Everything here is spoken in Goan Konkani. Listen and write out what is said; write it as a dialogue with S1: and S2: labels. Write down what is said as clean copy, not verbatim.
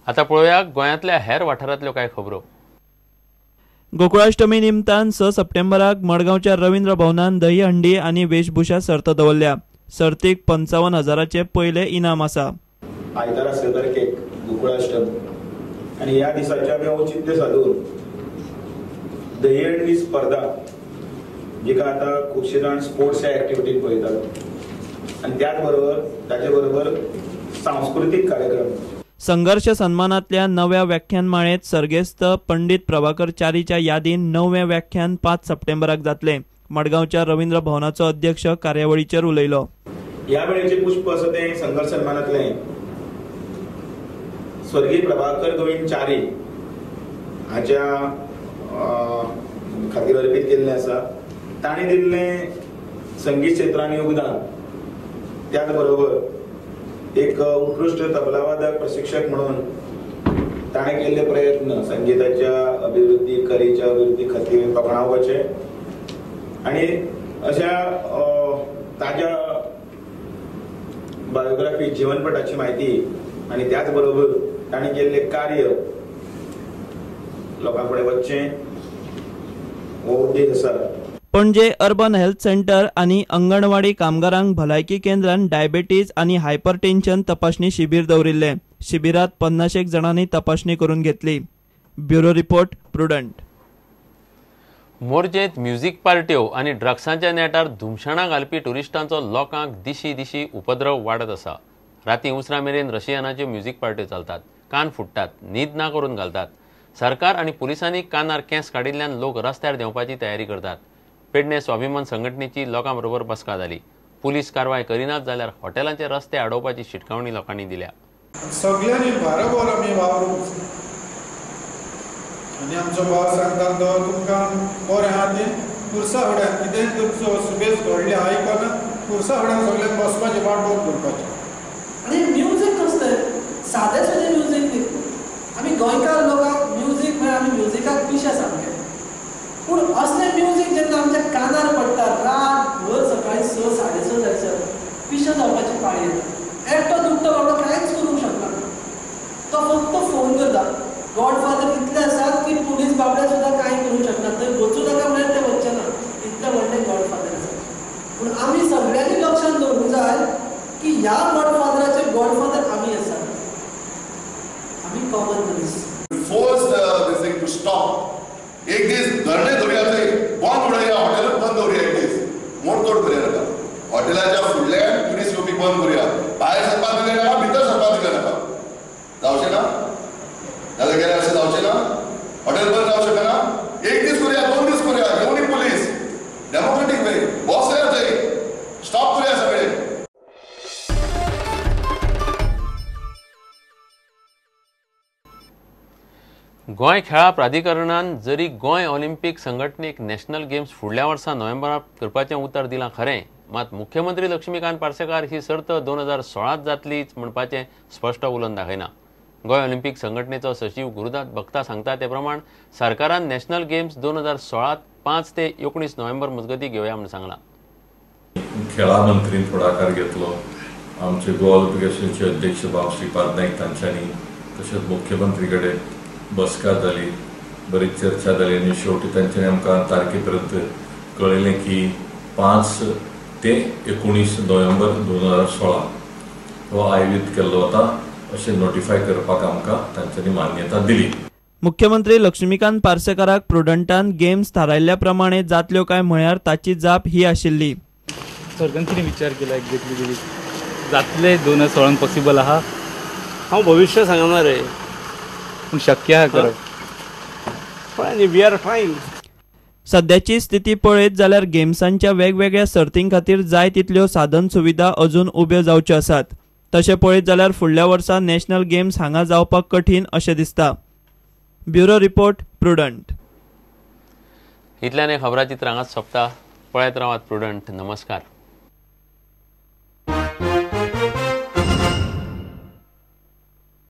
S1: आतां पळोवया गोंयांतल्या हेर वाठारांतल्यो कांय खबरो.
S2: गोकुळाष्टमी निमतान 6 सप्टेंबराक मडगांवच्या रवींद्र भवनान दहीहंडी आनी वेशभूषा सर्त दवरल्या. सर्तीक 55,000 पयले इनाम आसा.
S3: आयतारा 6 तारखेक गोकुळाष्टमी आनी ह्या दिसाचें आमी औचित्य सादून दहीहंडी स्पर्धा जिका आतां खुबशे जाण स्पोर्ट्स ह्या एक्टिविटीक पळयतात आनी त्याच बरोबर ताचे बरोबर सांस्कृतीक कार्यक्रम.
S2: संघर्ष सन्मानांतल्या नव्या व्याख्यानमाळेत सर्गेस्त पंडित प्रभाकर च्यारीच्या यादीन 9वें व्याख्यान 5 सप्टेंबराक जातलें. मडगांवच्या रवींद्र भवनाचो अध्यक्ष कार्यावळीचेर उलयलो.
S3: ह्या वेळेचें पुष्प आसा तें संघर्ष सन्मानांतलें स्वर्गीय प्रभाकर गोविंद च्यारी हाच्या खातीर अर्पीत केल्लें आसा. ताणें दिल्लें संगीत क्षेत्रान योगदान, त्याच बरोबर एक उत्कृश्ट तबलावादक प्रशिक्षक म्हणून ताणें केल्ले प्रयत्न संगीताच्या अभिवृद्धी, कलेच्या अभिवृद्धी खातीर तोखणावपाचे आनी अशा ताज्या बायोग्राफी जीवनपटाची म्हायती आनी त्याच बरोबर ताणें केल्लें कार्य लोकां फुडें वचचें हो उद्देश आसा.
S2: पणजे अर्बन हेल्थ सेंटर आनी अंगणवाडी कामगारांक भलायकी केंद्रान डायबेटीज आनी हायपरटेन्शन तपासणी शिबीर दवरिल्लें. शिबिरात 50 जाणांनी तपासणी करून घेतली. Bureau report, Prudent.
S1: मोरजेंत म्युझिक पार्ट्यो आनी ड्रग्सांच्या नेटार धुमशणां घालपी ट्युरिस्टांचो लोकांक दिशी दिशी उपद्रव वाडत आसा. राती उसरां मेरेन रशियनाच्यो म्युझिक पार्ट्यो चलतात, कान फुट्टात, न्हीद ना करून घालतात. सरकार आनी पुलिसांनी कानार केंस काडिल्ल्यान लोक रस्त्यार देंवपाची तयारी करतात. पेडणे स्वाभिमान संघटनेची लोकां बरोबर बसका जाली. पुलीस कारवाय करिनात जाल्यार हॉटेलांचे रस्ते आडोवपाची शिटकावणी लोकांनी दिल्या.
S4: सगळ्यांनी बरोबर आमी वावरूंक आनी आमचो भाव सांगता तो तुमकां बरें आहा तें पुरसा फुड्यान कितेंय तुमचो सुबेज घडलें आयकना पुरसा फुड्यान सगळ्यांक बसपाची वाट बंद करपाची.
S5: आनी म्युजीक कसलें सादें सादें म्युजीक न्ही. आमी गोंयकार लोकांक म्युजीक म्हळ्यार आमी म्युजिकाक पिशे सामके. पूण असलें म्युजीक जेन्ना आमच्या कानार पडटा रातभर सकाळी 6 साडे 6 जायसर पिशें जावपाची पाळी येता. एकटो दुखतो बाबडो कांयच करूंक शकना, तो फक्त फोन करता. गॉडफादर इतले आसात की पुलीस बाबडे सुद्दां कांय करूंक शकना, थंय वचूं नाका म्हळ्यार ते वचचे ना, इतले व्हडले गॉडफादर आसात. पूण आमी सगळ्यांनी लक्षांत दवरूंक जाय की ह्या गॉडफादराचे गॉडफादर आमी आसात, आमी कॉमन मनीस.
S6: Force this thing to stop. एक दीस धरणे धरुया, थंय बंद उडोवया, हॉटेलूच बंद दवरुया, एक दीस मोडतोड करुया नाका. हॉटेलाच्या फुडल्यान टुरिस्ट येवपी बंद करुया, भायर सरपाक दिलें नाका, भितर सरपाक दिलें नाका. जावचें ना जाल्यार गेल्यार अशें जावचें ना, हॉटेल बंद जावं शकना. एक दीस करुया, 2 दीस करुया, येवनी पुलीस डेमोक्रेटीक वे बसया थंय, स्टॉप करुया सगळें.
S1: गोंय खेळां प्राधिकरणान जरी गोंय ऑलिम्पीक संघटनेक नॅशनल गेम्स फुडल्या वर्सा नोव्हेंबरात करपाचें उतर दिलां खरें, मात मुख्यमंत्री लक्ष्मीकांत पार्सेकार ही सर्त 2016 जातलीच म्हणपाचें स्पश्ट उलोवन दाखयना. गोंय ऑलिम्पीक संघटनेचो सचीव गुरुदास भक्ता सांगता ते प्रमाण सरकारान नॅशनल गेम्स 2016 5 ते 19 नोव्हेंबर मजगतीं घेवया म्हूण सांगलां.
S7: खेळां मंत्रीन फुडाकार घेतलो, आमचे गोवा ऑलिम्पिक असोसिएशनचे अध्यक्ष बाब श्रीपाद नायक तांच्यांनी, तशेंच मुख्यमंत्री कडेन बसका जाली, बरीच चर्चा जाली आनी शेवटी तांच्यांनी आमकां तारखे पर्यंत कळयलें की 5 ते 19 नोव्हेंबर 2016 हो आयोजीत केल्लो वता अशें नोटिफाय करपाक आमकां तांच्यांनी मान्यता दिली.
S2: मुख्यमंत्री लक्ष्मीकांत पार्सेकाराक प्रुडंटान गेम्स थारायल्ल्या प्रमाणे जातल्यो काय म्हळ्यार ताची जाप ही आशिल्ली.
S8: सरकारान कितें विचार केला एक्झॅक्टली जातले 2016 पॉसिबल आहा?
S9: हांव भविश्य सांगना रे,
S8: पूण शक्य आहा करप.
S9: We are trying.
S2: सद्याची स्थिती पळयत जाल्यार गेम्सांच्या वेगवेगळ्या सर्तीं खातीर जाय तितल्यो साधन सुविधा अजून उब्यो जावच्यो आसात. तशें पळयत जाल्यार फुडल्या वर्सा नॅशनल गेम्स हांगा जावपाक कठीण अशें दिसता. Bureau report, Prudent.
S1: इतल्यान खबराचित्र हांगाच सोंपता. पळयत रावात प्रुडंट. नमस्कार.